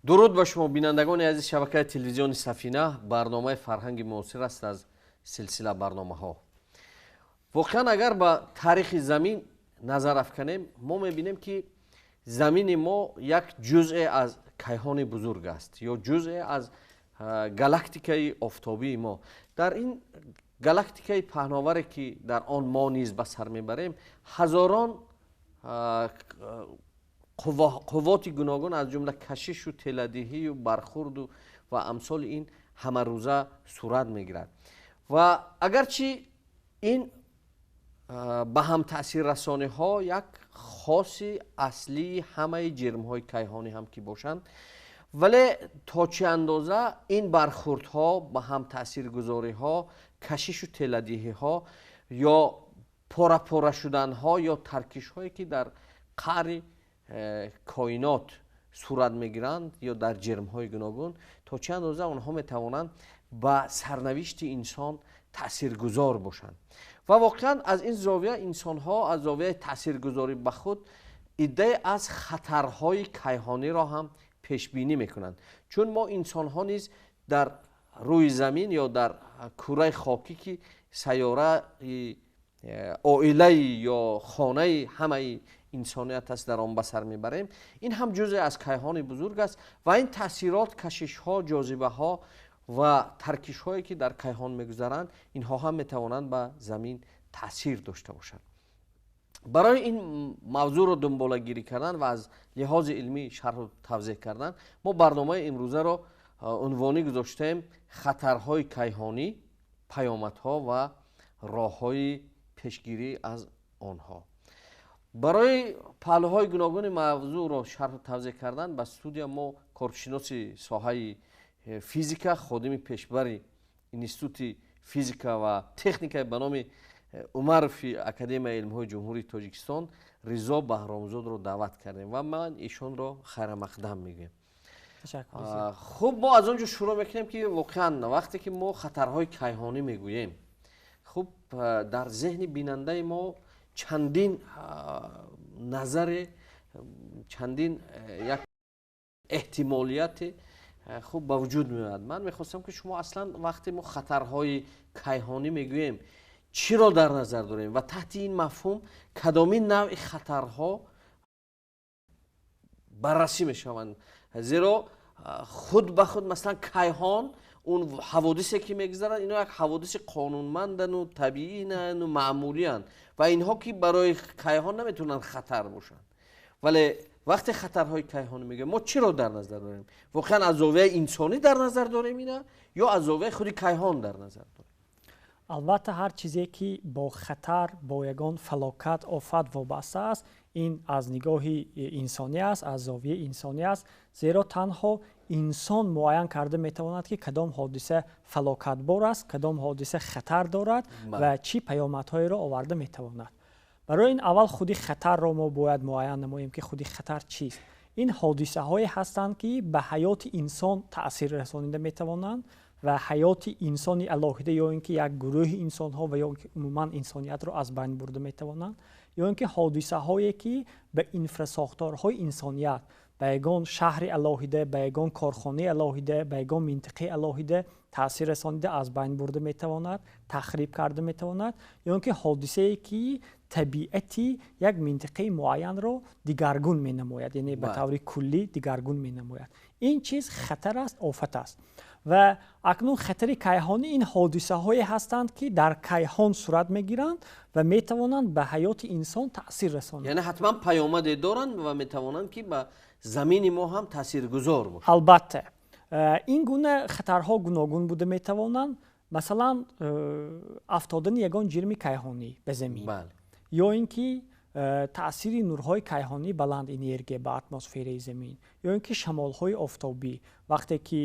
Дуруд ба шумо, бинандагони азиз шабакаи телевизиони Сафина. Барномаи «Фарҳанги муосир» аст аз силсила барномаҳо. Воқеан, агар ба таърихи замин назар афканем, мо мебинем, ки замини мо як ҷузъе аз кайҳони бузург аст ё ҷузъе аз галактикаи офтобии мо. Дар ин галактикаи паҳноваре, ки дар он мо низ ба сар мебарем, ҳазорон қуввоти гуногун, аз ҷумла кашишу теладиҳию бархурду ва амсоли ин, ҳамарӯза сурат мегирад. Ва агарчи ин ба ҳам таъсиррасониҳо як хоси аслии ҳамаи ҷирмҳои кайҳонӣ ҳам ки бошанд, вале то чӣ андоза ин бархурдҳо, ба ҳам таъсиргузориҳо, кашишу теладиҳиҳо ё пора-пора шуданҳо ё таркишҳое, ки дар қаъри коинот сурат мегиранд ё дар ҷирмҳои гуногун, то чӣ андоза онҳо метавонанд ба сарнавишти инсон таъсиргузор бошанд. Ва воқеан, аз ин зовия инсонҳо аз зовияи таъсиргузорӣ ба худ иддае аз хатарҳои кайҳониро ҳам пешбинӣ мекунанд, чун мо инсонҳо низ дар рӯи замин ё дар кураи хокӣ, ки сайёраи оилаи ё хонаи ҳамаи инсоният аст, дар он ба сар мебарем. Ин ҳам ҷузъе аз кайҳони бузург аст ва ин таъсирот, кашишҳо, ҷозибаҳо ва таркишҳое, ки дар кайҳон мегузаранд, инҳо ҳам метавонанд ба замин таъсир дошта бошанд. Барои ин мавзӯъро дунболагирӣ кардан ва аз лиҳози илмӣ шарҳу тавзеҳ кардан, мо барномаи имрӯзаро унвонӣ гузоштаем: «Хатарҳои кайҳонӣ, паёмадҳо ва роҳҳои пешгирӣ аз онҳо». Барои паҳлӯҳои гуногуни мавзӯъро шарҳу тавзеҳ кардан ба студия мо коршиноси соҳаи физика, ходими пешбари Институти физика ва техникаи ба номи Умарови Академияи илмҳои Ҷумҳурии Тоҷикистон Ризо Баҳромзодро даъват кардем ва ман ишонро хайрамақдам мегӯям. Хуб, мо аз он ҷо шурӯъ мекунем, ки воқеан вақте ки мо хатарҳои кайҳонӣ мегӯем, хуб, дар зеҳни бинандаи мо чандин назаре, чандин як эҳтимолияте, хуб, ба вуҷуд меояд. Ман мехостам, ки шумо аслан вақте мо хатарҳои кайҳонӣ мегӯем, чиро дар назар дорем ва таҳти ин мафҳум кадомин навъи хатарҳо баррасӣ мешаванд? Зеро худ ба худ, масалан, кайҳон, он ҳаводисе, ки мегузаранд, ино як ҳаводиси қонунмандану табиинану маъмулиянд ва инҳо ки барои кайҳон наметавонанд хатар бошанд. Вале вақте хатарҳои кайҳонӣ мегӯем, мо чиро дар назар дорем? Воқеан, аз зовияи инсонӣ дар назар дорем ина ё аз зовияи худи кайҳон дар назар дорем? Албатта, ҳар чизе, ки бо хатар, бо ягон фалокат, офат вобаста аст, ин аз нигоҳи инсонӣ аст, аз зовияи инсонӣ аст, зеро танҳо инсон муайян карда метавонад, ки кадом ҳодиса фалокатбор аст, кадом ҳодиса хатар дорад ва чӣ паёмадҳоеро оварда метавонад. Барои ин аввал худи хатарро мо бояд муайян намоем, ки худи хатар чист. Ин ҳодисаҳое ҳастанд, ки ба ҳаёти инсон таъсир расонида метавонанд ва ҳаёти инсони алоҳида ё ин ки як гурӯҳи инсонҳо ва ё умуман инсониятро аз байн бурда метавонанд, ё ин ки ҳодисаҳое, ки ба инфрасохторҳои инсоният, ба ягон шаҳри алоҳида, ба ягон корхонаи алоҳида, ба ягон минтиқаи алоҳида таъсир расонида, аз байн бурда метавонад, тахриб карда метавонад, ё ин ки ҳодисае, ки табиати як минтиқаи муайянро дигаргун менамояд, яъне ба таври куллӣ дигаргун менамояд. Ин чиз хатар аст, офат аст. Ва акнун хатари кайҳонӣ ин ҳодисаҳое ҳастанд, ки дар кайҳон сурат мегиранд ва метавонанд ба ҳаёти инсон таъсир расонанд. Яъне ҳатман паёмаде доранд ва метавонанд, ки ба замини мо ҳам таъсиргузор бошанд. Албатта, ин гуна хатарҳо гуногун буда метавонанд. Масалан, афтодани ягон ҷирми кайҳонӣ ба замин ё ин ки таъсири нурҳои кайҳонии баланд энергия ба атмосфераи замин, ё ин ки шамолҳои офтобӣ. Вақте ки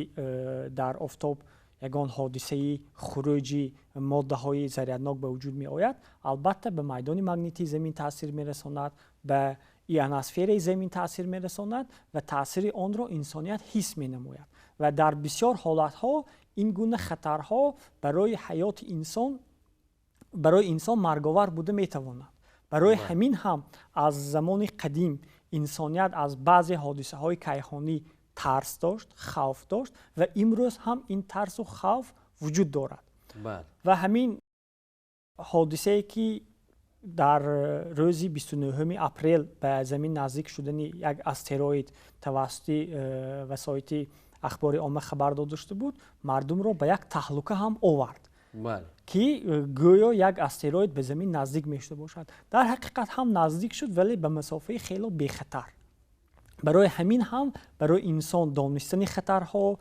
дар офтоб ягон ҳодисаи хуруҷи моддаҳои заряднок ба вуҷуд меояд, албатта, ба майдони магнитии замин таъсир мерасонад, ба ионосфераи замин таъсир мерасонад ва таъсири онро инсоният ҳис менамояд. Ва дар бисёр ҳолатҳо ин гуна хатарҳо барои ҳаёти инсон, барои инсон марговар буда метавонад. Барои ҳамин ҳам аз замони қадим инсоният аз баъзе ҳодисаҳои кайҳонӣ Тарс дошт, хавф дошт ва имрӯз ҳам ин тарсу хавф вуҷуд дорад. Ва ҳамин ҳодисае, ки дар рӯзи 29 апрел ба замин наздик шудани як астероид тавассути васоити ахбори омма хабар дода шуда буд, мардумро ба як таҳлука ҳам овард, ки гӯё як астероид ба замин наздик мешуда бошад. Дар ҳақиқат ҳам наздик шуд, вале ба масофаи хело бехатар. Барои ҳамин ҳам барои инсон донистани хатарҳо,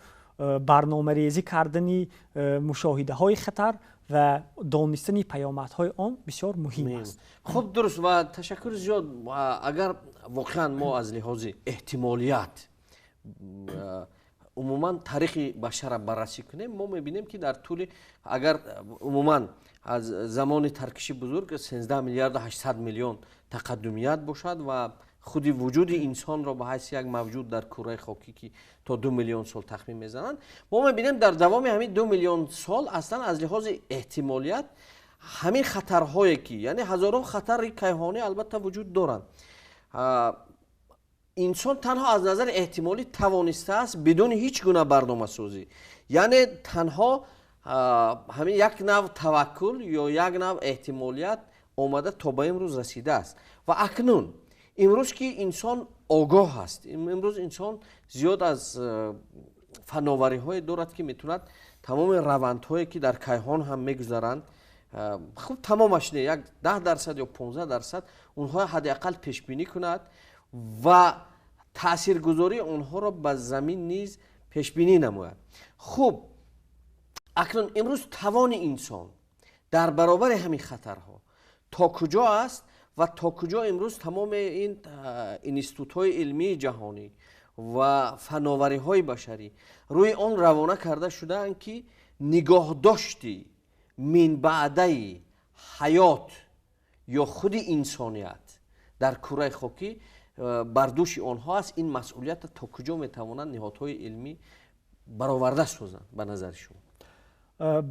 барномарезӣ кардани мушоҳидаҳои хатар ва донистани паёмадҳои он бисёр муҳим аст. Хуб, дуруст ва ташаккури зиёд. Агар воқеан мо аз лиҳози эҳтимолият умуман таърихи башарро баррасӣ кунем, мо мебинем, ки дар тӯли, агар умуман аз замони таркиши бузург 13 миллиарду 800 миллион тақаддумият бошад ва худи вуҷуди инсонро ба ҳайси як мавҷуд дар кураи хокӣ, ки то 2 миллион сол тахмин мезананд, мо мебинем, дар давоми ҳамин 2 миллион сол аслан аз лиҳози эҳтимолият ҳамин хатарҳое ки, яъне ҳазорон хатари кайҳонӣ албатта вуҷуд доранд, инсон танҳо аз назари эҳтимолӣ тавонистааст бидуни ҳеҷ гуна барномасозӣ, яъне танҳо ҳамин як нав таваккул ё як нав эҳтимолият омада то ба имрӯз расидааст. Ва акнун имрӯз ки инсон огоҳ аст, имрӯз инсон зиёд аз фановариҳое дорад, ки метавонад тамоми равандҳое, ки дар кайҳон ҳам мегузаранд, хуб, тамомаш не, як 10% ё 15% онҳо ҳадди ақал пешбинӣ кунад ва таъсиргузории онҳоро ба замин низ пешбинӣ намояд. Хуб, акнун имрӯз тавони инсон дар баробари ҳамин хатарҳо то куҷо аст ва то куҷо имрӯз тамоми ин институтҳои илмии ҷаҳонӣ ва фановариҳои башарӣ рӯи он равона карда шудаанд, ки нигоҳдошти минбаъдаи ҳаёт ё худи инсоният дар кураи хокӣ бар дӯши онҳо аст? Ин масъулиятро то куҷо метавонанд ниҳодҳои илмӣ бароварда созанд, ба назари шумо?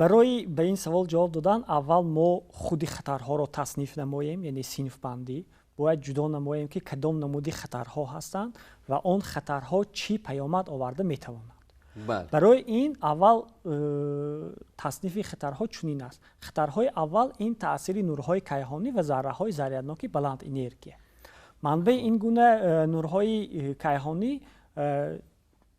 Барои ба ин савол ҷавоб додан аввал мо худи хатарҳоро тасниф намоем, яъне синфбандӣ. Бояд ҷудо намоем, ки кадом намуди хатарҳо ҳастанд ва он хатарҳо чӣ паёмад оварда метавонанд. Барои ин аввал таснифи хатарҳо чунин аст. Хатарҳои аввал ин таъсири нурҳои кайҳонӣ ва зарраҳои зарядноки баландэнергия. Манбаи ин гуна нурҳои кайҳонӣ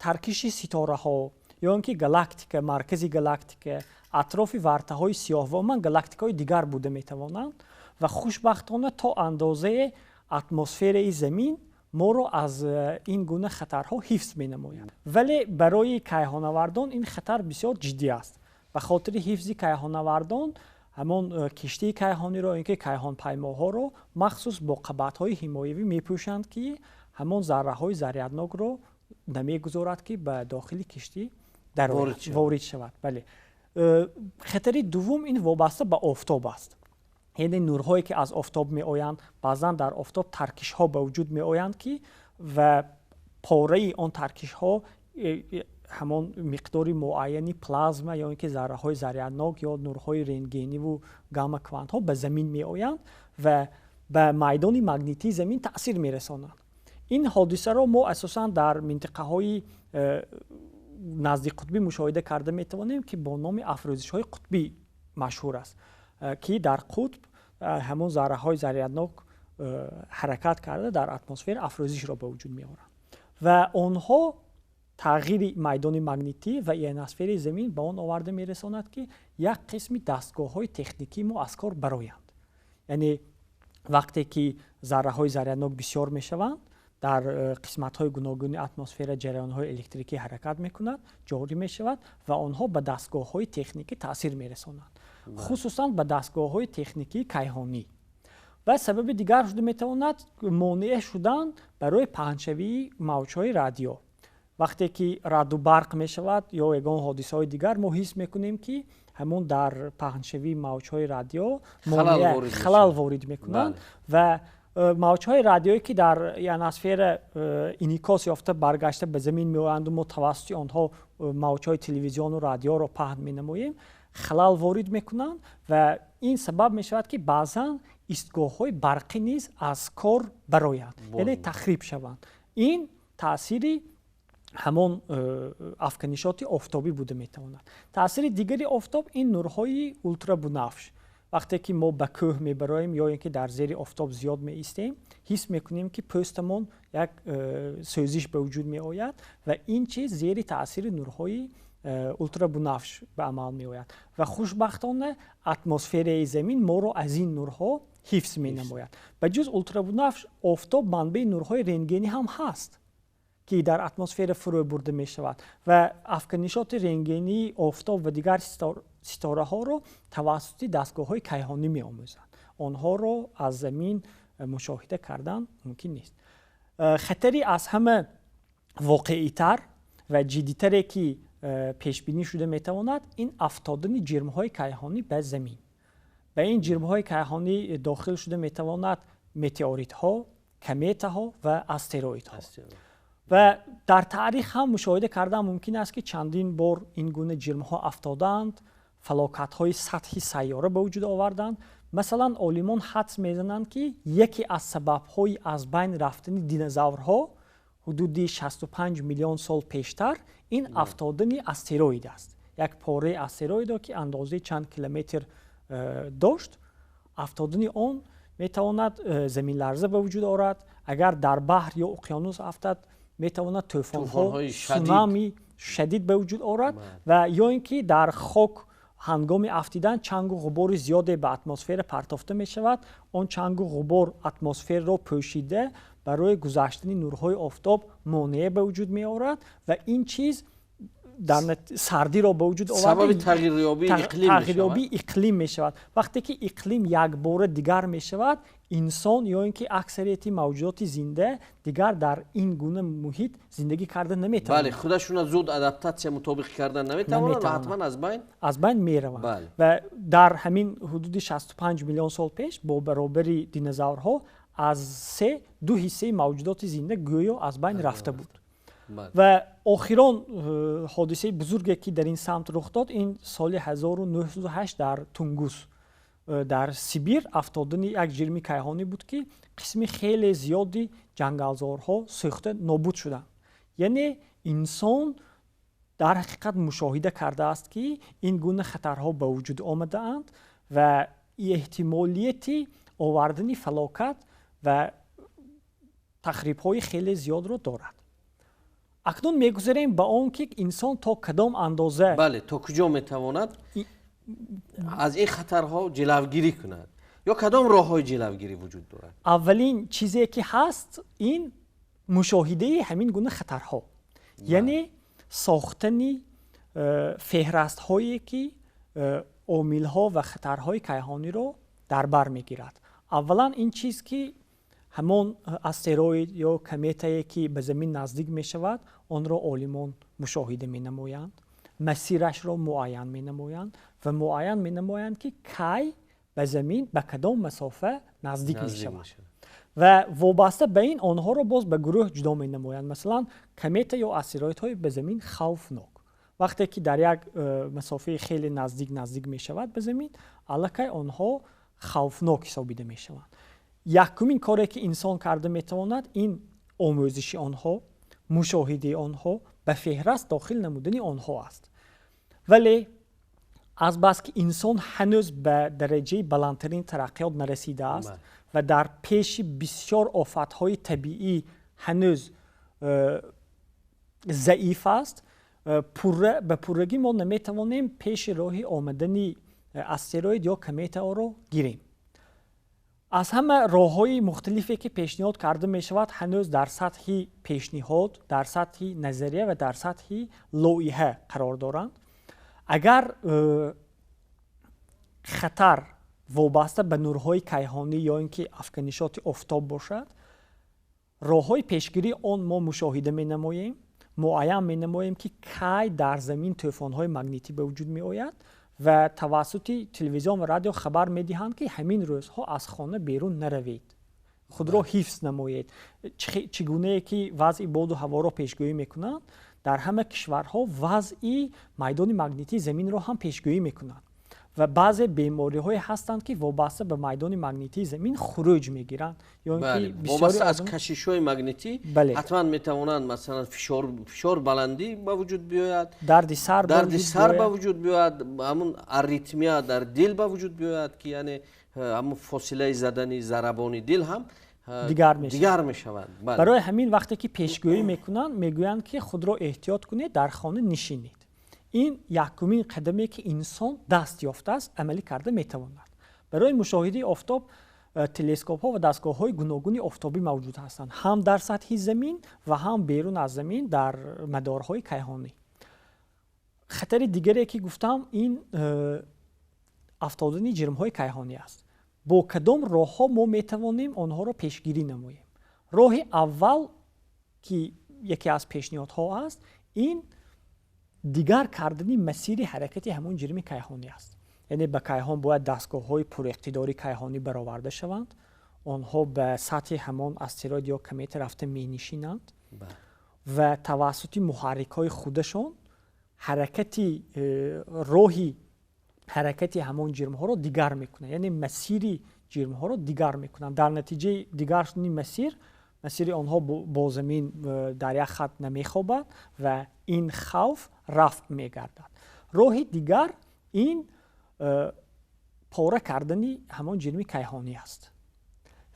таркиши ситораҳо ё ин ки галактика, маркази галактика, атрофи вартаҳои сиёҳ ва умуман галактикаҳои дигар буда метавонанд. Ва хушбахтона то андозае атмосфераи замин моро аз ин гуна хатарҳо ҳифз менамояд. Вале барои кайҳонавардон ин хатар бисёр ҷиддӣ аст. Ба хотири ҳифзи кайҳонавардон ҳамон киштии кайҳониро ин ки кайҳонпаймоҳоро махсус бо қабатҳои ҳимоявӣ мепӯшанд, ки ҳамон зарраҳои заряднокро намегузорад, ки ба дохили киштӣ ворид шавад. Бале, хатари дуввум ин вобаста ба офтоб аст, яъне нурҳое, ки аз офтоб меоянд. Баъзан дар офтоб таркишҳо ба вуҷуд меоянд, ки ва пораи он таркишҳо ҳамон миқдори муайяни плазма ё ин ки зарраҳои заряднок ё нурҳои рентгениву гамма квантҳо ба замин меоянд ва ба майдони магнитии замин таъсир мерасонанд. Ин ҳодисаро мо асосан дар минтиқаҳои наздиқутбӣ мушоҳида карда метавонем, ки бо номи афрӯзишҳои қутбӣ машҳур аст, ки дар қутб ҳамон зарраҳои заряднок ҳаракат карда, дар атмосфера афрӯзишро ба вуҷуд меоранд ва онҳо тағйири майдони магнитӣ ва ионосфераи замин ба он оварда мерасонад, ки як қисми дастгоҳҳои техникии мо аз кор бароянд. Яъне вақте ки зарраҳои заряднок бисёр мешаванд, дар қисматҳои гуногуни атмосфера ҷараёнҳои электрикӣ ҳаракат мекунад, ҷорӣ мешавад ва онҳо ба дастгоҳҳои техникӣ таъсир мерасонанд, хусусан ба дастгоҳҳои техникии кайҳонӣ. Ва сабаби дигар шуда метавонад монеъ шудан барои паҳншавии мавҷҳои радио. Вақте ки раъду барқ мешавад ё ягон ҳодисаҳои дигар, мо ҳис мекунем, ки ҳамон дар паҳншавии мавҷҳои радио халал ворид мекунанд ва мавҷҳои радиое, ки дар ионосфера инъикос ёфта, баргашта ба замин меоянду мо тавассути онҳо мавҷҳои телевизиону радиоро паҳн менамоем, халал ворид мекунанд ва ин сабаб мешавад, ки баъзан истгоҳҳои барқӣ низ аз кор бароянд, яъне тахриб шаванд. Ин таъсири Ҳамон афканишоти офтобӣ буда метавонад. Таъсири дигари офтоб ин нурҳои ултрабунафш. Вақте ки мо ба кӯҳ мебароем ё ин ки дар зери офтоб зиёд меистем, ҳис мекунем, ки пӯстамон як сӯзиш ба вуҷуд меояд ва ин чиз зери таъсири нурҳои ултрабунафш ба амал меояд. Ва хушбахтона атмосфераи замин моро аз ин нурҳо ҳифз менамояд. Ба ҷуз ултрабунафш, офтоб манбаи нурҳои рентгенӣ ҳам ҳаст, ки дар атмосфера фурӯ бурда мешавад ва афканишоти рентгении офтоб ва дигар ситораҳоро тавассути дастгоҳҳои кайҳонӣ меомӯзанд. Онҳоро аз замин мушоҳида кардан мумкин нест. Хатари аз ҳама воқеитар ва ҷиддитаре, ки пешбинӣ шуда метавонад, ин афтодани ҷирмҳои кайҳонӣ ба замин. Ба ин ҷирмҳои кайҳонӣ дохил шуда метавонад метеоритҳо, кометаҳо ва астероидҳо. Ва дар таърих ҳам мушоҳида кардан мумкин аст, ки чандин бор ин гуна ҷирмҳо афтодаанд, фалокатҳои сатҳи сайёра ба вуҷуд оварданд. Масалан, олимон ҳадс мезананд, ки яке аз сабабҳои аз байн рафтани динозаврҳо ҳудуди 65 миллион сол пештар ин афтодани астероид аст. Як пораи астероидо, ки андозаи чанд километр дошт, афтодани он метавонад заминларза ба вуҷуд орад. Агар дар баҳр ё уқёнус афтад, метавонад тӯфонҳо, сунами шадид ба вуҷуд орад ва ё ин ки дар хок ҳангоми афтидан чангу ғубори зиёде ба атмосфера партофта мешавад. Он чангу ғубор атмосфераро пӯшида, барои гузаштани нурҳои офтоб монеа ба вуҷуд меорад ва ин чиз дар сардиро ба вуҷуд оварда, тағйирёбии иқлим мешавад. Вақте ки иқлим якбора дигар мешавад, инсон ё ин ки аксарияти мавҷудоти зинда дигар дар ин гуна муҳит зиндагӣ карда наметавонад. Бале, худашона зуд адаптатсия, мутобиқ кардан наметавонад ва ҳатман аз байн мераванд. Ва дар ҳамин ҳудуди 65 миллион сол пеш бо баробари динозаврҳо аз се ду ҳиссаи мавҷудоти зинда гӯё аз байн рафта буд. Ва охирон ҳодисаи бузурге, ки дар ин самт рух дод, ин соли 1908 дар Тунгус, дар Сибир афтодани як ҷирми кайҳонӣ буд, ки қисми хеле зиёди ҷангалзорҳо сӯхта нобуд шуданд. Яъне инсон дар ҳақиқат мушоҳида кардааст, ки ин гуна хатарҳо ба вуҷуд омадаанд ва эҳтимолияти овардани фалокат ва тахрибҳои хеле зиёдро дорад. Акнун мегузарем ба он ки инсон то кадом андоза Бале, то куҷо метавонад аз ин хатарҳо ҷилавгирӣ кунад ё кадом роҳҳои ҷилавгирӣ вуҷуд дорад? Аввалин чизе, ки ҳаст, ин мушоҳидаи ҳамин гуна хатарҳо, яъне сохтани феҳрастҳое, ки омилҳо ва хатарҳои кайҳониро дар бар мегирад. Аввалан ин чиз, ки ҳамон астероид ё кометае, ки ба замин наздик мешавад, онро олимон мушоҳида менамоянд, масирашро муайян менамоянд ва муайян менамоянд, ки кай ба замин ба кадом масофа наздик мешавад ва вобаста ба ин онҳоро боз ба гурӯҳ ҷудо менамоянд. Масалан, комета ё астероидҳои ба замин хавфнок, вақте ки дар як масофаи хеле наздик наздик мешавад ба замин, аллакай онҳо хавфнок ҳисобида мешаванд. Якумин коре, ки инсон карда метавонад, ин омӯзиши онҳо, мушоҳидаи онҳо, ба феҳраст дохил намудани онҳо аст. Вале азбаски инсон ҳанӯз ба дараҷаи баландтарин тараққиёт нарасидааст ва дар пеши бисёр офатҳои табиӣ ҳанӯз заиф аст, ба пуррагӣ мо наметавонем пеши роҳи омадани астероид ё кометаро гирем. Аз ҳама роҳҳои мухталифе, ки пешниҳод карда мешавад, ҳанӯз дар сатҳи пешниҳод, дар сатҳи назария ва дар сатҳи лоиҳа қарор доранд. Агар хатар вобаста ба нурҳои кайҳонӣ ё ин ки афканишоти офтоб бошад, роҳҳои пешгирии он мо мушоҳида менамоем, муайян менамоем, ки кай дар замин тӯфонҳои магнитӣ ба вуҷуд меояд ва тавассути телевизион ва радио хабар медиҳанд, ки ҳамин рӯзҳо аз хона берун наравед, худро ҳифз намоед. Чӣ гунае ки вазъи боду ҳаворо пешгӯӣ мекунанд, дар ҳама кишварҳо вазъи майдони магнитии заминро ҳам пешгӯӣ мекунанд. Ва баъзе бемориҳое ҳастанд, ки вобаста ба майдони магнитии замин хуруҷ мегиранд. Ё ин ки вобаста аз кашишҳои магнитӣ ҳатман метавонанд, масалан, фишор баландӣ ба вуҷуд биёяд, дарди сар ба вуҷуд биёяд, ҳамун аритмия дар дил ба вуҷуд биёяд, ки яъне ҳамун фосилаи задани зарабони дил ҳам дигар мешавад. Барои ҳамин вақте ки пешгӯӣ мекунанд, мегӯянд, ки худро эҳтиёт кунед, дар хона нишинед. Ин якумин қадаме, ки инсон даст ёфтааст, амалӣ карда метавонад. Барои мушоҳидаи офтоб телескопҳо ва дастгоҳҳои гуногуни офтобӣ мавҷуд ҳастанд, ҳам дар сатҳи замин ва ҳам берун аз замин дар мадорҳои кайҳонӣ. Хатари дигаре, ки гуфтам, ин афтодани ҷирмҳои кайҳонӣ аст. Бо кадом роҳҳо мо метавонем онҳоро пешгирӣ намоем? Роҳи аввал, ки яке аз пешниҳодҳо аст, ин дигар кардани масири ҳаракати ҳамон ҷирми кайҳонӣ аст. Яъне ба кайҳон бояд дастгоҳҳои пуриқтидори кайҳонӣ бароварда шаванд, онҳо ба сатҳи ҳамон астероид ё комета рафта менишинанд ва тавассути муҳаррикҳои худашон ҳаракати роҳи ҳаракати ҳамон ҷирмҳоро дигар мекунанд, яъне масири ҷирмҳоро дигар мекунанд. Дар натиҷаи дигар шудани масир, масири онҳо бо замин дар як хат намехобад ва ин хавф рафъ мегардад. Роҳи дигар ин пора кардани ҳамон ҷирми кайҳонӣ аст.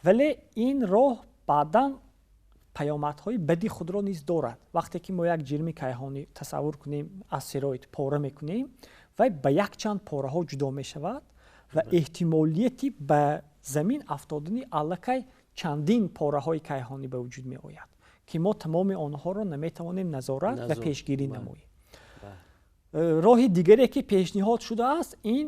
Вале ин роҳ баъдан паёмадҳои бади худро низ дорад. Вақте ки мо як ҷирми кайҳонӣ, тасаввур кунем, астероид пора мекунем, вай ба якчанд пораҳо ҷудо мешавад ва эҳтимолияти ба замин афтодани аллакай чандин пораҳои кайҳонӣ ба вуҷуд меояд, ки мо тамоми онҳоро наметавонем назорат ва пешгирӣ намоем. Роҳи дигаре, ки пешниҳод шудааст, ин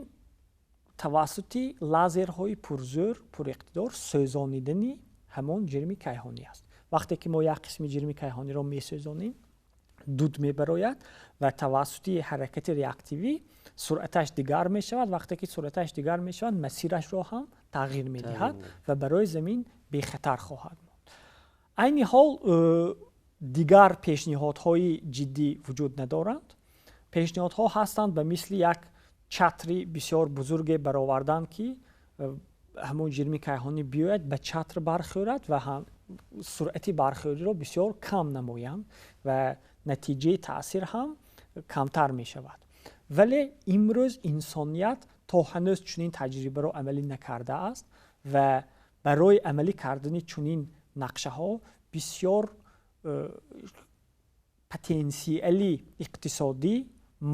тавассути лазерҳои пурзӯр, пуриқтидор сӯзонидани ҳамон ҷирми кайҳонӣ аст. Вақте ки мо як қисми ҷирми кайҳониро месӯзонем, дуд мебарояд ва тавассути ҳаракати реактивӣ суръаташ дигар мешавад. Вақте ки суръаташ дигар мешавад, масирашро ҳам тағйир медиҳад ва барои замин бехатар хоҳад монд. Айни ҳол дигар пешниҳодҳои ҷиддӣ вуҷуд надоранд. Пешниҳодҳо ҳастанд ба мисли як чатри бисёр бузурге баровардан, ки ҳамон ҷирми кайҳонӣ биёяд, ба чатр бархӯрад ва суръати бархӯриро бисёр кам намоянд ва натиҷаи таъсир ҳам камтар мешавад. Вале имрӯз инсоният то ҳанӯз чунин таҷрибаро амалӣ накардааст ва барои амалӣ кардани чунин нақшаҳо бисёр потенсиали иқтисодӣ,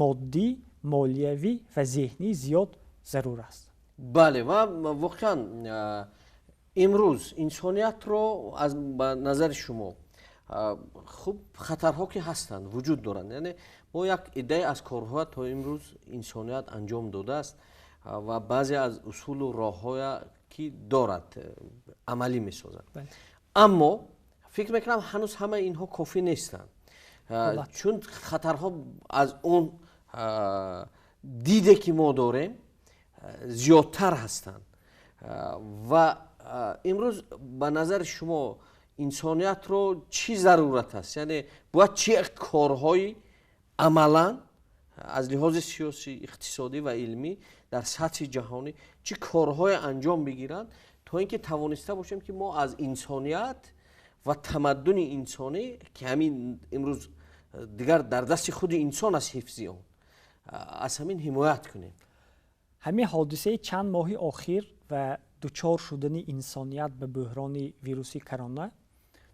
моддӣ, молиявӣ ва зеҳнӣ зиёд зарур аст. Бале, ва воқеан имрӯз инсониятро аз ба назари шумо хуб хатарҳо ки ҳастанд, вуҷуд доранд, яъне мо як иддае аз корҳоя то имрӯз инсоният анҷом додааст ва баъзе аз усулу роҳҳоя ки дорад амалӣ месозад, аммо фикр мекунам, ҳанӯз ҳамаи инҳо кофӣ нестанд, чун хатарҳо аз он диде ки мо дорем зиёдтар ҳастанд. Ва имрӯз ба назари шумо инсониятро чӣ зарурат аст, яъне бояд чӣ корҳои амалан аз лиҳози сиёсӣ, иқтисодӣ ва илмӣ дар сатҳи ҷаҳонӣ чӣ корҳое анҷом бигиранд, то ин ки тавониста бошем, ки мо аз инсоният ва тамаддуни инсонӣ, ки ҳамин имрӯз дигар дар дасти худи инсон аст ҳифзи он, аз ҳамин ҳимоят кунем? Ҳамин ҳодисаи чанд моҳи охир ва дучор шудани инсоният ба бӯҳрони вируси корона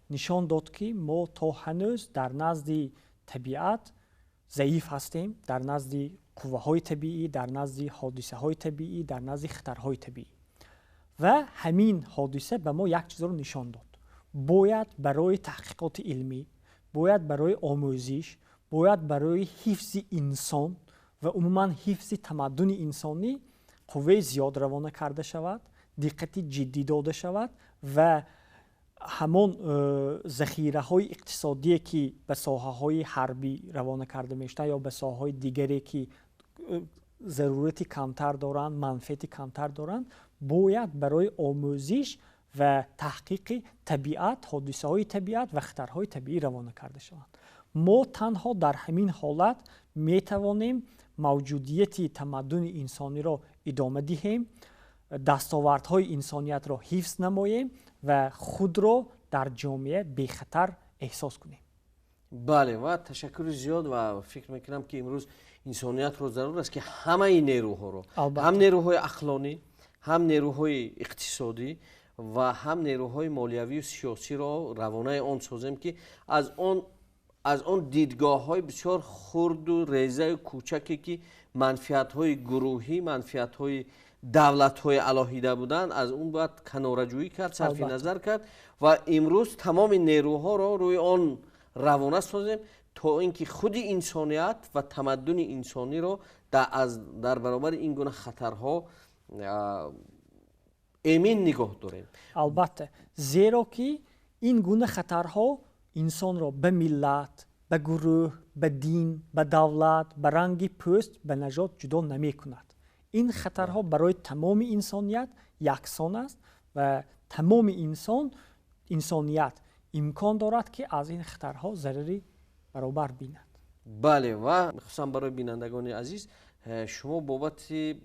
нишон дод, ки мо то ҳанӯз дар назди табиат заиф ҳастем, дар назди қувваҳои табиӣ, дар назди ҳодисаҳои табиӣ, дар назди хатарҳои табиӣ. Ва ҳамин ҳодиса ба мо як чизро нишон дод: бояд барои таҳқиқоти илмӣ, бояд барои омӯзиш, бояд барои ҳифзи инсон ва умуман ҳифзи тамаддуни инсонӣ қувваи зиёд равона карда шавад, диққати ҷиддӣ дода шавад ва ҳамон захираҳои иқтисодие, ки ба соҳаҳои ҳарбӣ равона карда мешуданд ё ба соҳаҳои дигаре, ки зарурати камтар доранд, манфиати камтар доранд, бояд барои омӯзиш ва таҳқиқи табиат, ҳодисаҳои табиат ва хатарҳои табиӣ равона карда шаванд. Мо танҳо дар ҳамин ҳолат метавонем мавҷудияти тамаддуни инсониро идома диҳем, дастовардҳои инсониятро ҳифз намоем ва худро дар ҷомеа бехатар эҳсос кунем. Бале, ва ташаккури зиёд, ва фикр мекунам, ки имрӯз инсониятро зарур аст, ки ҳамаи нерӯҳоро, ҳам нерӯҳои ақлонӣ, ҳам нерӯҳои иқтисодӣ ва ҳам нерӯҳои молиявию сиёсиро равонаи он созем, ки аз он дидгоҳҳои бисёр хурду резаю кӯчаке, ки манфиатҳои гурӯҳӣ, манфиатҳои давлатҳои алоҳида буданд, аз он бояд канораҷӯӣ кард, сарфи назар кард ва имрӯз тамоми нерӯҳоро рӯи он равона созем, то ин ки худи инсоният ва тамаддуни инсониро дар баробари ин гуна хатарҳо эмин нигоҳ дорем. Албатта, зеро ки ин гуна хатарҳо инсонро ба миллат, ба гурӯҳ, ба дин, ба давлат, ба ранги пӯст, ба нажод ҷудо намекунад. Ин хатарҳо барои тамоми инсоният яксон аст ва тамоми инсоният имкон дорад, ки аз ин хатарҳо зарари баробар бинад. Бале, ва хусусан барои бинандагони азиз, шумо бобати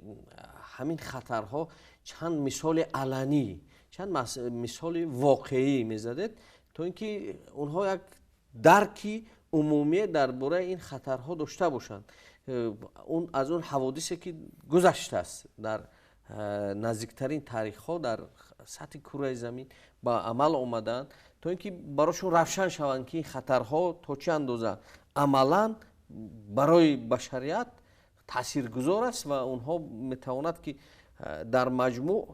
ҳамин хатарҳо чанд мисоли аланӣ, чанд мисоли воқеӣ мезадед, то ин ки онҳо як дарки умумие дар бораи ин хатарҳо дошта бошанд, аз он ҳаводисе, ки гузаштааст, дар наздиктарин таърихҳо дар сатҳи кураи замин ба амал омадаанд, то ин ки барошон равшан шаванд, ки ин хатарҳо то чӣ андоза амалан барои башарият таъсиргузор аст ва онҳо метавонад, ки дар маҷмӯъ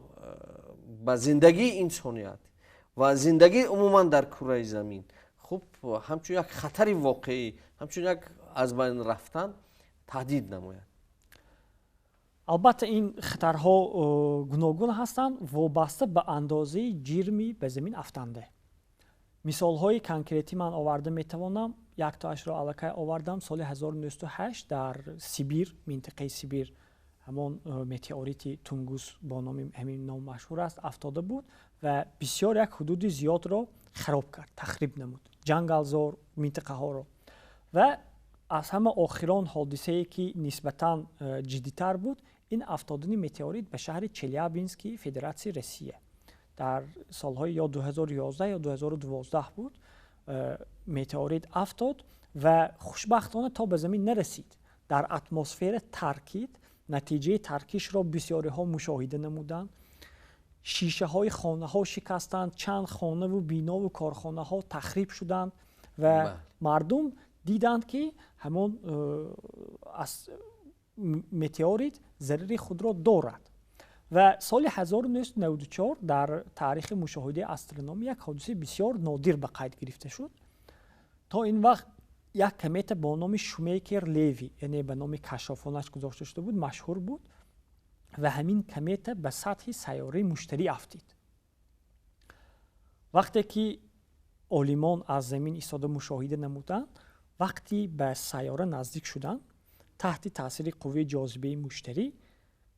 ба зиндагии инсоният ва зиндагии умуман дар кураи замин хуб ҳамчун як хатари воқеӣ, ҳамчун як аз байн рафтан таҳдид намояд. Албатта, ин хатарҳо гуногун ҳастанд, вобаста ба андозаи ҷирми ба замин афтанда. Мисолҳои конкретӣ ман оварда метавонам, яктоашро аллакай овардам. Соли 1908 дар Сибир, минтақаи Сибир, ҳамон метеорити Тунгус, бо номи ҳамин ном машҳур аст, афтода буд ва бисёр як ҳудуди зиёдро хароб кард, тахриб намуд ҷангалзор минтақаҳоро. Ва аз ҳама охирон ҳодисае, ки нисбатан ҷиддитар буд, ин афтодани метеорит ба шаҳри Челябински Федератсияи Россия дар солҳои ё 2011 ё 2012 буд. Метеорит афтод ва хушбахтона то ба замин нарасид, дар атмосфера таркид. Натиҷаи таркишро бисёриҳо мушоҳида намуданд: шишаҳои хонаҳо шикастанд, чанд хонаву бинову корхонаҳо тахриб шуданд ва мардум диданд, ки ҳамон метеорит зарари худро дорад. Ва соли 1994 дар таърихи мушоҳидаи астрономӣ як ҳодисаи бисёр нодир ба қайд гирифта шуд. То ин вақт як комета бо номи Шумейкер Леви, яъне ба номи кашшофонаш гузошта шуда буд, машҳур буд ва ҳамин комета ба сатҳи сайёраи Муштарӣ афтид. Вақте ки олимон аз замин истода мушоҳида намуданд, вақти ба сайёра наздик шуданд, таҳти таъсири қувваи ҷозибаи Муштарӣ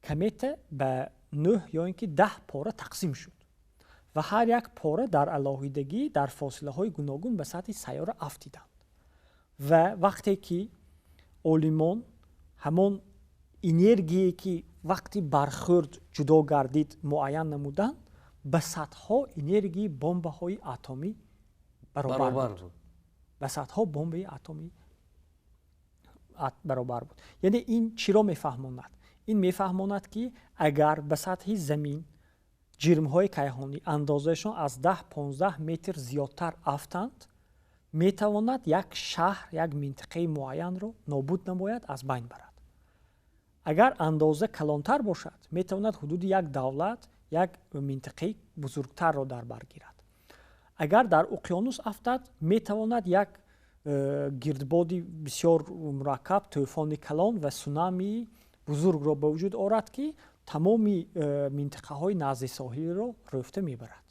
комета ба нӯҳ ё ин ки 10 пора тақсим шуд ва ҳар як пора дар алоҳидагӣ дар фосилаҳои гуногун ба сатҳи сайёра афтиданд. Ва вақте ки олимон ҳамон энергие, ки вақти бархӯрд ҷудо гардид, муайян намуданд, ба садҳо энергияи бомбаҳои атомӣ баробар буд, ба садҳо бомбаи атомӣ баробар буд. Яъне ин чиро мефаҳмонад? Ин мефаҳмонад, ки агар ба сатҳи замин ҷирмҳои кайҳонӣ андозаашон аз 10-15 метр зиёдтар афтанд, метавонад як шаҳр, як минтақаи муайянро нобуд намояд, аз байн барад. Агар андоза калонтар бошад, метавонад ҳудуди як давлат, як минтақаи бузургтарро дар бар гирад. Агар дар уқёнус афтад, метавонад як гирдбоди бисёр мураккаб, тӯфони калон ва сунамии бузургро ба вуҷуд орад, ки тамоми минтақаҳои назди соҳилро рӯфта мебарад.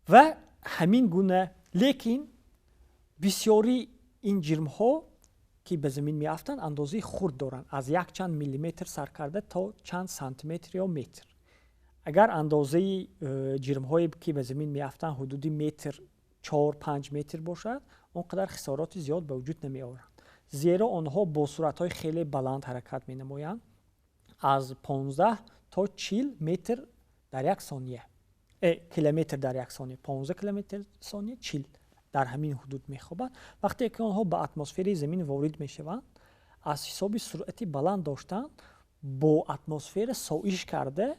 Ва ҳамин гуна, лекин бисёри ин ҷирмҳо, ки ба замин меафтанд, андозаи хурд доранд, аз якчанд миллиметр сар карда то чанд сантиметр ё метр. Агар андозаи ҷирмҳое, ки ба замин меафтанд, ҳудуди метр, 4-5 метр бошад, он қадар хисороти зиёд ба вуҷуд намеоранд, зеро онҳо бо суръатҳои хеле баланд ҳаракат менамоянд. Аз 15 то 40 метр дар як сония, километр дар як сония, 15 километр сония, 40, дар ҳамин ҳудуд мехобад. Вақте ки онҳо ба атмосфераи замин ворид мешаванд, аз ҳисоби суръати баланд доштан бо атмосфера соиш карда,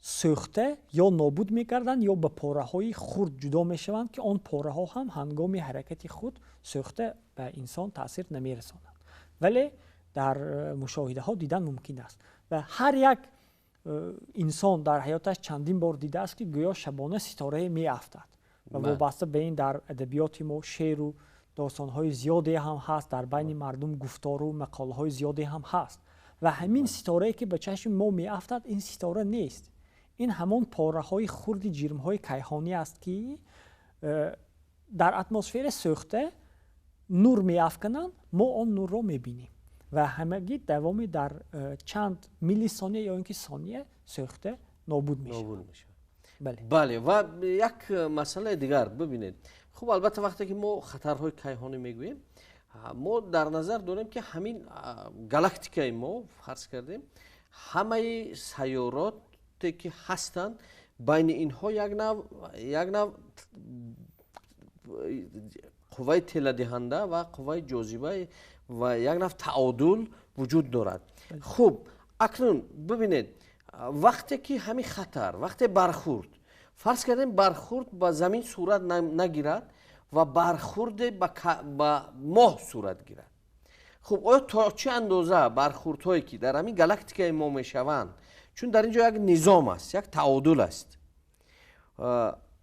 сӯхта ё нобуд мегарданд, ё ба пораҳои хурд ҷудо мешаванд, ки он пораҳо ҳам ҳангоми ҳаракати худ сӯхта ба инсон таъсир намерасонанд. Вале дар мушоҳидаҳо дидан мумкин аст ва ҳар як инсон дар ҳаёташ чандин бор дидааст, ки гӯё шабона ситорае меафтад. Ва вобаста ба ин дар адабиёти мо шеъру достонҳои зиёде ҳам ҳаст, дар байни мардум гуфтору мақолаҳои зиёде ҳам ҳаст. Ва ҳамин ситорае, ки ба чашми мо меафтад, ин ситора нест, ин ҳамон пораҳои хурди ҷирмҳои кайҳонӣ аст, ки дар атмосфера сӯхта нур меафкананд, мо он нурро мебинем ва ҳамагӣ давоми дар чанд миллисония ё ин ки сония сӯхта нобуд мешавад. Бале, ва як масъалаи дигар бибинед. Хуб, албатта, вақте ки мо хатарҳои кайҳонӣ мегӯем, мо дар назар дорем, ки ҳамин галактикаи мо, фарз кардем, ҳамаи сайёроте ки ҳастанд, байни инҳо як нав қувваи теладиҳанда ва қувваи ҷозиба ва як нав таодул вуҷуд дорад. Хуб, акнун бибинед, вақте ки ҳамин хатар, вақте бархурд, фарз кардем, бархурд ба замин сурат нагирад ва бархурде ба моҳ сурат гирад, хуб, оё то чӣ андоза бархурдҳое, ки дар ҳамин галактикаи мо мешаванд, чун дар ин ҷо як низом аст, як таодул аст,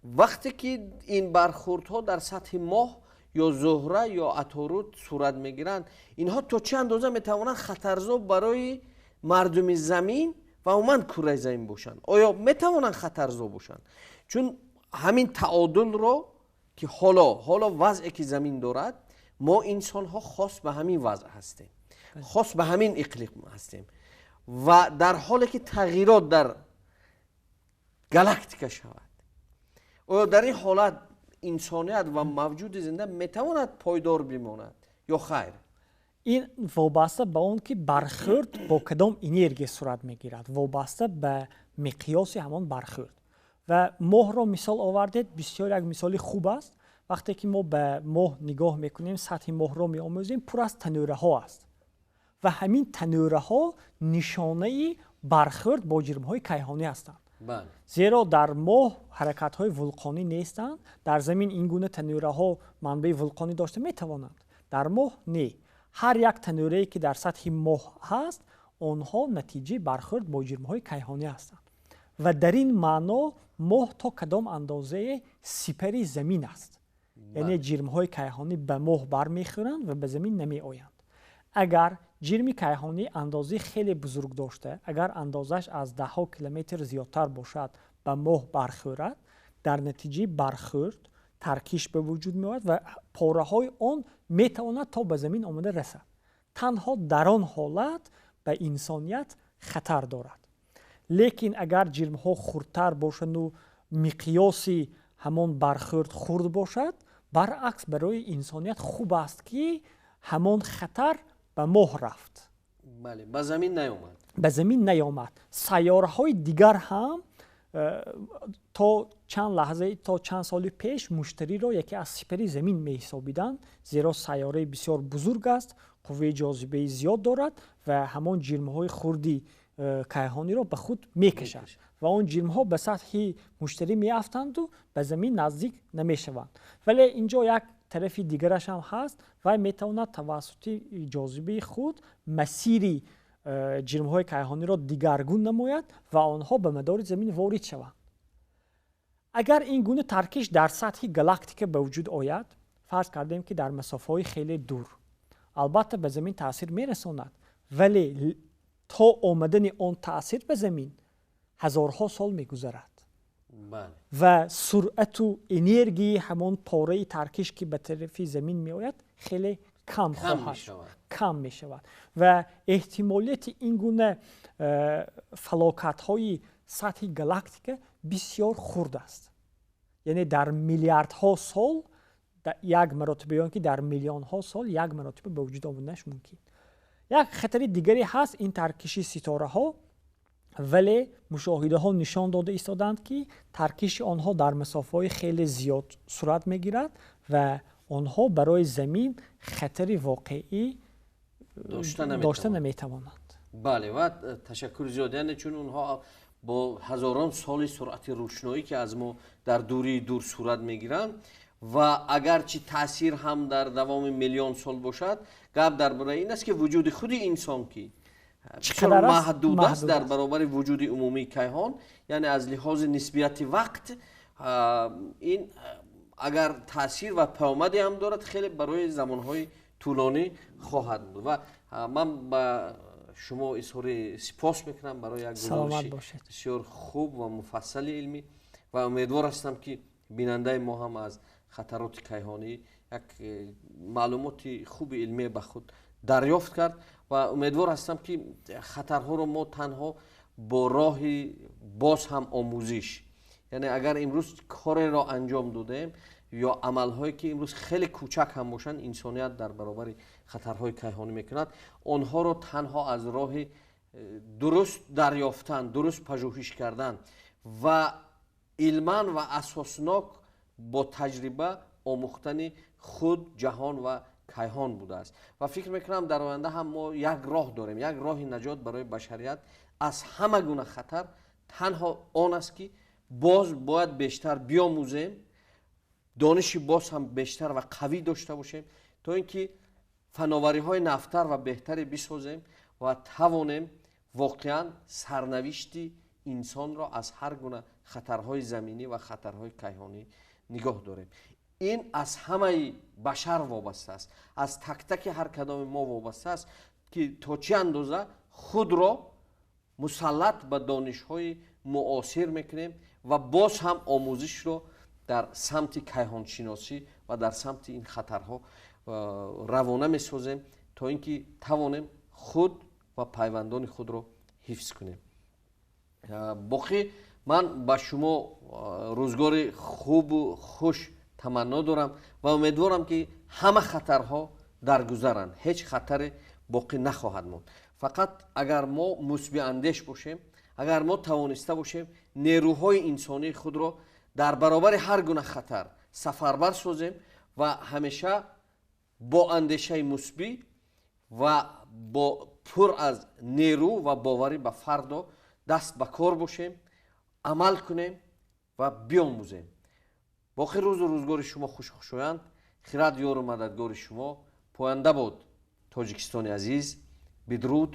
вақте ки ин бархурдҳо дар сатҳи моҳ ё Зуҳра ё Аторуд сурат мегиранд, инҳо то чӣ андоза метавонанд хатарзо барои мардуми замин ва умуман кураи замин бошанд? Оё метавонанд хатарзо бошанд? Чун ҳамин таодулро, ки ҳоло вазъе ки замин дорад, мо инсонҳо хос ба ҳамин вазъ ҳастем, хос ба ҳамин иқлим ҳастем ва дар ҳоле ки тағйирот дар галактика шавад, оё дар ин ҳолат инсоният ва мавҷуди зинда метавонад пойдор бимонад ё хайр? Ин вобаста ба он, ки бархӯрд бо кадом энергия сурат мегирад, вобаста ба миқёси ҳамон бархӯрд. Ва моҳро мисол овардед, бисёр як мисоли хуб аст. Вақте ки мо ба моҳ нигоҳ мекунем, сатҳи моҳро меомӯзем, пур аз танӯраҳо аст ва ҳамин танӯраҳо нишонаи бархӯрд бо ҷирмҳои кайҳонӣ ҳастанд, зеро дар моҳ ҳаракатҳои вулқонӣ нестанд. Дар замин ин гуна танӯраҳо манбаи вулқонӣ дошта метавонанд, дар моҳ не. Ҳар як танӯрае, ки дар сатҳи моҳ ҳаст, онҳо натиҷаи бархӯрд бо ҷирмҳои кайҳонӣ ҳастанд. Ва дар ин маъно моҳ то кадом андозае сипари замин аст, яъне ҷирмҳои кайҳонӣ ба моҳ бармехӯранд ва ба замин намеоянд. Агар ҷирми кайҳонӣ андозаи хеле бузург дошта, агар андозааш аз даҳҳо километр зиёдтар бошад, ба моҳ бархӯрад, дар натиҷаи бархӯрд таркиш ба вуҷуд меояд ва пораҳои он метавонад то ба замин омада расад. Танҳо дар он ҳолат ба инсоният хатар дорад. Лекин агар ҷирмҳо хурдтар бошанду миқёси ҳамон бархӯрд хурд бошад, баръакс, барои инсоният хуб аст, ки ҳамон хатар ба моҳ рафт. Ба замин наёмад. Ба замин наёмад. Сайёраҳои дигар ҳам то чанд лаҳза, то чанд соли пеш Муштариро яке аз сипари замин меҳисобиданд, зеро сайёраи бисёр бузург аст, қувваи ҷозибаи зиёд дорад ва ҳамон ҷирмҳои хурди кайҳониро ба худ мекашад ва он ҷирмҳо ба сатҳи Муштарӣ меафтанду ба замин наздик намешаванд. Вале инҷо як тарафи дигараш ҳам ҳаст: вай метавонад тавассути ҷозибаи худ масири ҷирмҳои кайҳониро дигаргун намояд ва онҳо ба мадори замин ворид шаванд. Агар ин гуна таркиш дар сатҳи галактика ба вуҷуд ояд, фарз кардем, ки дар масофаҳои хеле дур, албатта, ба замин таъсир мерасонад, вале то омадани он таъсир ба замин ҳазорҳо сол мегузарад ва суръату энергияи ҳамон пораи таркиш, ки ба тарафи замин меояд, хеле кам хоҳад, кам мешавад ва эҳтимолияти ин гуна фалокатҳои сатҳи галактика бисёр хурд аст, яъне дар миллиардҳо сол як маротиба ё ки дар миллионҳо сол як маротиба ба вуҷуд омаданаш мумкин. Як хатари дигаре ҳаст, ин таркиши ситораҳо, вале мушоҳидаҳо нишон дода истоданд, ки таркиши онҳо дар масофаҳои хеле зиёд сурат мегирад ва онҳо барои замин хатари воқеӣ дошта наметавонанд. Бале, ва ташаккури зиёд. Яъне чун онҳо бо ҳазорон соли суръати рӯшноӣ, ки аз мо дар дурии дур сурат мегиранд, ва агарчи таъсир ҳам дар давоми миллион сол бошад, гап дар бораи ин аст, ки вуҷуди худи инсон, ки бисёр маҳдуд аст дар баробари вуҷуди умумии кайҳон, яъне аз лиҳози нисбияти вақт ин агар таъсир ва паёмаде ҳам дорад, хеле барои замонҳои тӯлонӣ хоҳад буд. Ва ман ба шумо изҳори сипос мекунам барои як гузориши бисёр хуб ва муфассали илмӣ ва умедвор ҳастам, ки бинандаи мо ҳам аз хатароти кайҳонӣ як маълумоти хуби илмӣ ба худ дарёфт кард ва умедвор ҳастам, ки хатарҳоро мо танҳо бо роҳи боз ҳам омӯзиш, яъне агар имрӯз кореро анҷом додаем ё амалҳое, ки имрӯз хеле кӯчак ҳам бошанд, инсоният дар баробари хатарҳои кайҳонӣ мекунад, онҳоро танҳо аз роҳи дуруст дарёфтан, дуруст пажӯҳиш кардан ва илман ва асоснок бо таҷриба омӯхтани худ, ҷаҳон ва кайҳон будааст. Ва фикр мекунам, дар оянда ҳам мо як роҳ дорем, як роҳи наҷот барои башарият аз ҳама гуна хатар танҳо он аст, ки боз бояд бештар биомӯзем, дониши боз ҳам бештар ва қавӣ дошта бошем, то ин ки фановариҳои нафтар ва беҳтаре бисозем ва тавонем воқеан сарнавишти инсонро аз ҳар гуна хатарҳои заминӣ ва хатарҳои кайҳонӣ нигоҳ дорем. Ин аз ҳамаи башар вобаста аст, аз тактаки ҳар кадоми мо вобаста аст, ки то чӣ андоза худро мусаллат ба донишҳои муосир мекунем ва боз ҳам омӯзишро дар самти кайҳоншиносӣ ва дар самти ин хатарҳо равона месозем, то ин ки тавонем худ ва пайвандони худро ҳифз кунем. Боқӣ ман ба шумо рӯзгори хубу хуш таманно дорам ва умедворам, ки ҳама хатарҳо даргузаранд, ҳеҷ хатаре боқӣ нахоҳад монд. Фақат агар мо мусбиандеш бошем, агар мо тавониста бошем нерӯҳои инсонии худро дар баробари ҳар гуна хатар сафарбар созем ва ҳамеша бо андешаи мусбӣ ва бо пур аз нерӯ ва боварӣ ба фардо даст ба кор бошем, амал кунем ва биомӯзем. Боқӣ рӯзу рӯзгори шумо хушхушоянд, хирад ёру мададгори шумо, поянда бод Тоҷикистони азиз. Бидруд.